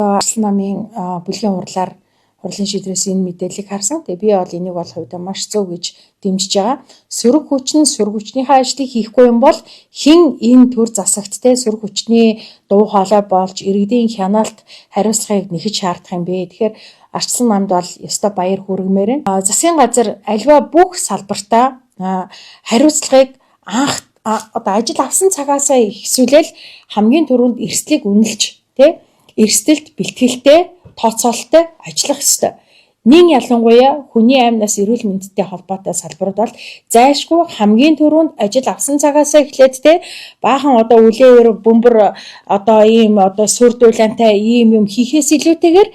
Арслан намын бүлгийн хурлаар хурлын шийдвэрээс энэ мэдээллийг харсан. Тэгээ би бол энийг бол хувьдаа маш зөв гэж дэмжиж байгаа. Сөрөг хүч нь сөрөг хүчнийхээ ажлыг хийхгүй юм бол хэн энэ төр засагт те сөрөг хүчний дуу хоолой болж иргэдийн хяналт хариуцлагыг нэхэж шаардах юм бэ? Тэгэхээр Арчлан намд бол ёстой баяр хүргэмээр байна. Засгийн газар альва бүх салбартаа хариуцлагыг анх одоо ажил авсан цагаасаа ихсүүлэл хамгийн түрүүнд эрсдлийг үнэлж тэ эрсдэлд бэлтгэлтэй тооцоололтой ажиллах ёстой. Нин ялангуяа хүний амнаас эрүүл мэндтэй холбоотой салбарууд бол зайлшгүй хамгийн түрүүнд ажил авсан цагаасаа эхлээд те баахан одоо үлээвэр бөмбөр одоо ийм одоо сүр дуулаантай ийм юм хийхээс илүүтэйгээр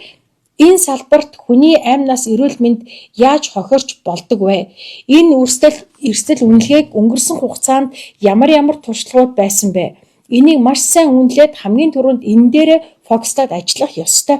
энэ салбарт хүний амнаас эрүүл мэнд яаж хохирч болдог вэ? Энэ эрсдэл үнэлгээг өнгөрсөн хугацаанд ямар ямар туршлагууд байсан бэ? Энийг маш сайн үнэлээд хамгийн түрүүнд энэ дээрээ фокустаад ажиллах ёстой.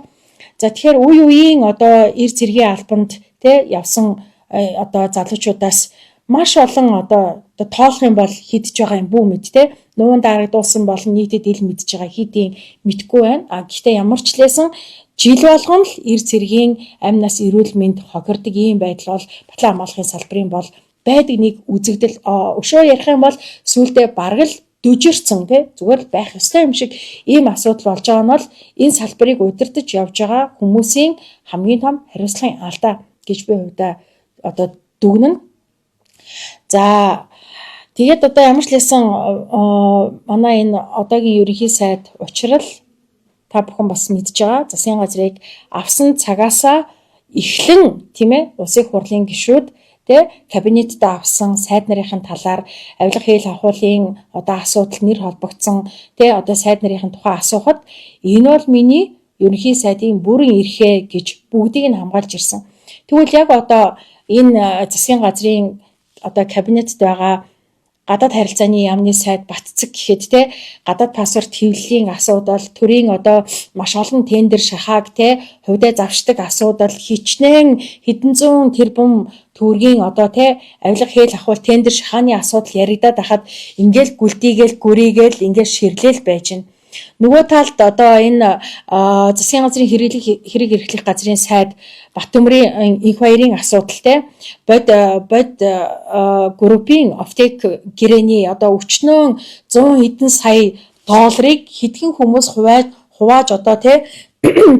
За, тэгэхээр үе үеийн одоо эр цэргийн албанд тэ явсан одоо залуучуудаас маш олон одоо тоолох юм бол хидж байгаа юм бүү мэд те нуун дарагдуулсан болон нийтэд ил мэдж байгаа хэдийн мэдгүй байна. А гэхдээ ямар ч лээсэн жил болгон л эр цэргийн амнаас эрүүл мэнд хохирдог ийм байдал бол батлан хамгаалахын салбарын бол байдаг нэг үзэгдэл. Өшөө ярих юм бол сүүлдээ бараг л дүжирсэн тий зүгээр л байх ёстой юм шиг ийм асуудал болж байгаа нь бол энэ салбарыг удирдах явж байгаа хүмүүсийн хамгийн том хариуцлагын алдаа гэж би хувьдаа одоо дүгнэнэ. За, тэгээд одоо ямар ч лээсэн манай энэ одоогийн ерөнхий сайд учрал та бүхэн бас мэдж байгаа, засгийн газрыг авсан цагаасаа эхлэн, тийм ээ, улсын хурлын гишүүд тэ кабинетд авсан сайд нарын талаар авилга хэл хахуулын одоо асуудал нэр холбогдсон тэ одоо сайд нарын тухай асуухад энэ бол миний ерөнхий сайдын бүрэн эрхээ гэж бүгдийг нь хамгаалж ирсэн. Тэгвэл яг одоо энэ засгийн газрын одоо кабинетд байгаа гадаад харилцааны яамны сайд Батцэг гэхэд те гадаад паспорт хэвлэлийн асуудал, төрийн одоо маш олон тендер шахааг те хувьдаа завшдаг асуудал, хичнээн хэдэн зуун тэрбум төгрөгийн одоо те авилга хээл ахуул тендер шахааны асуудал яригадаад байхад ингээл гүлдийгээл гүрийгээл ингээл ширлээл байж байна. Нөгөө талд одоо энэ засгийн газрын хэрэг эрхлэх газрын сайд Батөмрийн инх баярын асуудал те бод бод группийн офтек гэрээний одоо өчнөөн 100 хэдэн сая долларыг хэдхэн хүмүүс хувааж одоо те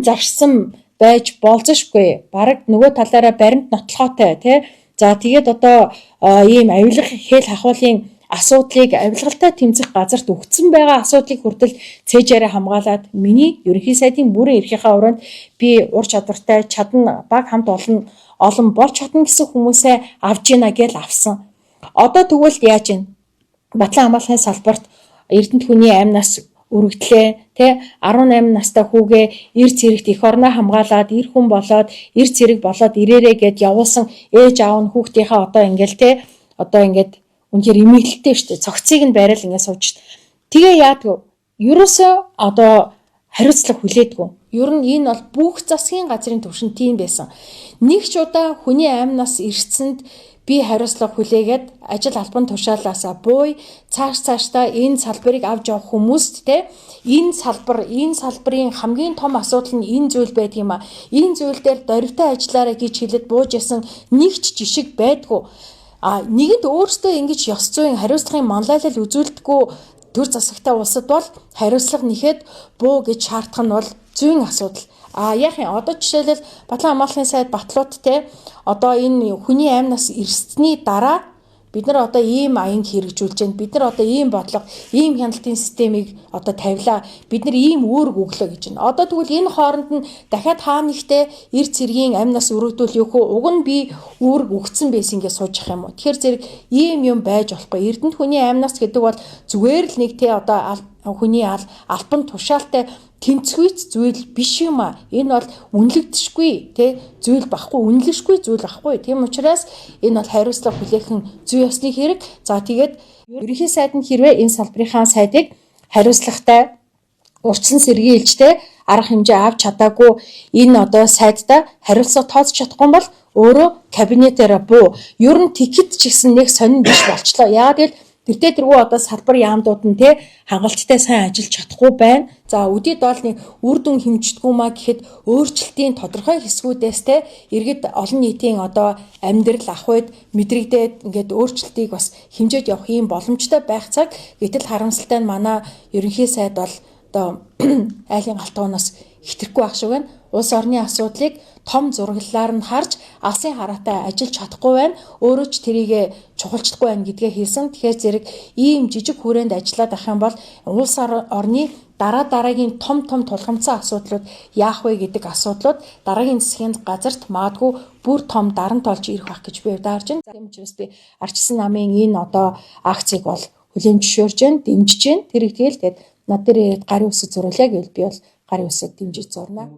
зарсан байж болзошгүй. Бараг нөгөө талаараа баримт нотлохоотой те. За, тэгээд одоо ийм авилга хэл хахуулын асуудлыг авилгалтай тэмцэх газарт өгцөн байгаа асуудлыг хүртэл цээжээрээ хамгаалаад миний ерөнхий сайдын бүрэн эрхийнхээ өрөөнд би ур чадвартай чадна, баг хамт олон олон болж чадна гэсэн хүмүүсээ авж гинэ гэж авсан. Одоо тэгвэл яаж вэ? Батлан хамгаалахын салбарт Эрдэнэт хүний амнаас өргөдлөө тэ 18 настай хүүгээ эр цэрэгт эх орноо хамгаалаад эр хүн болоод эр цэрэг болоод ирээрээ гэд явуулсан ээж аав нь хүүхдийнхээ одоо ингээл тэ одоо ингээд үнэхээр эмэглэлтэй шүү дээ. Цогцыг нь барайл ингээд сууж. Тэгээ яадаг вэ? Ерөөсөө одоо хариуцлага хүлээдэггүй. Ер нь энэ бол бүх засгийн газрын төвшин тийм байсан. Нэг ч удаа хүний амнаас ирсэнд би хариуцлага хүлээгээд ажил албан тушаалаасаа буй цааш цаашдаа энэ салбарыг авч явах хүмүүст те энэ салбар энэ салбарын хамгийн том асуудал нь энэ зүйл байдаг юм а. Энэ зүйл дээр дорвитой ажиллаарай гэж хэлээд бууж ясан нэг ч жишг байдгүй. А нэгэнт өөртөө ингэж ёс зүйн хариуцлагын манлайлал үзүүлдэггүй төр засагтай улсад бол хариуцлага нэхэд буу гэж шаардах нь бол зүйн асуудал. А яах юм, одоо жишээлбэл Батлан хамгаалахын сайд Батлууд те одоо энэ хүний амнаас ирсний дараа бид нар одоо ийм аянг хэрэгжүүлж байна. Бид нар одоо ийм бодлого, ийм хяналтын системийг одоо тавилаа. Бид нар ийм үүрэг өглөө гэж байна. Одоо тэгвэл энэ хооронд нь дахиад хаа нэгтээ эр цэргийн амнаас өргөдүүл юу хөө уг нь би үүрэг өгцөн байсан гэж сууж явах юм уу? Тэгэхээр зэрэг ийм юм байж болохгүй. Эрдэнэт хүний амнаас гэдэг бол зүгээр л нэг те одоо хүний албан тушаалтай тэнцвэрц зүйл биш юм а. Энэ бол үнэлэгдэшгүй тий зүйл багхгүй, үнэлэшгүй зүйл багхгүй. Тийм учраас энэ бол хариуцлага хүлээх нь зүй ёсны хэрэг. За, тэгээд ерөнхий сайд нь хэрвээ энэ салбарынхаа сайдыг хариуцлагатай урьдчилан сэргийлжтэй арга хэмжээ авч чадаагүй, энэ одоо сайдтай хариуцлага тооцож чадахгүй бол өөрөө кабинетээрээ буу. Ер нь тэгэхэд ч гэсэн нэг сонин биш болчлоо. Яагаад гэвэл Тэртээ тэргүй одоо салбар яамдууд нь те хангалттай сайн ажиллаж чадахгүй байна. За үдий доолны үр дүн хэмждэггүй маа гэхэд өөрчлөлтийн тодорхой хэсгүүдээс те иргэд олон нийтийн одоо амьдрал ах үед мэдрэгдээд ингээд өөрчлөлтийг бас хэмжээд явах юм боломжтой байх цаг. Гэтэл харамсалтай нь манай ерөнхий сайд бол одоо айлын галтгооноос хэтрэхгүй байх шиг байна. Улс орны асуудлыг том зураглалаар нь харж алсын хараатай ажиллаж чадахгүй байна. Өөрөө ч тэрийг чухалчлахгүй байна гэдгээ хэлсэн. Тэгэхээр зэрэг ийм жижиг хүрээнд ажиллаад ах юм бол улс орны дараа дараагийн том том тулгамдсан асуудлууд яах вэ гэдэг асуудлууд дараагийн засгийн газарт магадгүй бүр том дарамт болж ирэх байх гэж би харж байна. Тийм учраас би Арчилсан намын энэ одоо акцийг бол хүлээн зөвшөөрж байна, дэмжиж байна. Тэр их тэгэл тэгээд над дээр ирээд гарын үсэг зуруулъя гэвэл би бол гарын үсэг дэмжиж зурна.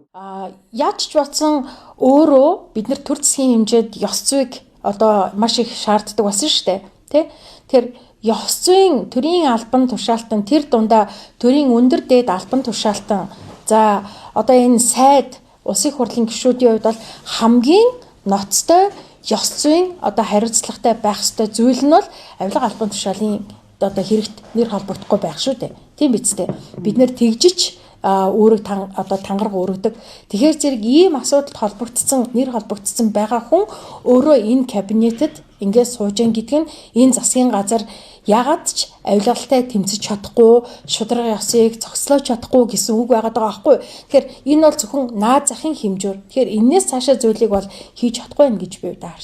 Яаж ч бодсон өөрөө бид нар төр засгийн хэмжээд ёс зүйг одоо маш их шаарддаг болсон шүү дээ. Тэ? Тэр ёс зүйн төрийн албан тушаалтан тэр дундаа төрийн өндөр дээд албан тушаалтан за одоо энэ сайд улсын хурлын гишүүдийн хувьд бол хамгийн ноцтой ёс зүйн одоо хариуцлагатай байх ёстой зүйл нь бол авилга албан тушаалын одоо хэрэгт нэр холбогдохгүй байх шүү дээ. Тийм биз дээ. Бид нэр тэгжиж үүрэг одоо тангараг өргөдөг. Тэгэхээр зэрэг ийм асуудалд холбогдсон, нэр холбогдсон байгаа хүн өөрөө энэ кабинетэд ингээд сууж гин гэдэг нь энэ засгийн газар ягаад ч авилгалтай тэмцэж чадахгүй, шударга ёсыг зогслож чадахгүй гэсэн үг байгаад байгаа байхгүй. Тэгэхээр энэ бол зөвхөн наад захын хэмжүүр. Тэгэхээр энээс цаашаа зүйлийг бол хийж чадахгүй байх гэж би харж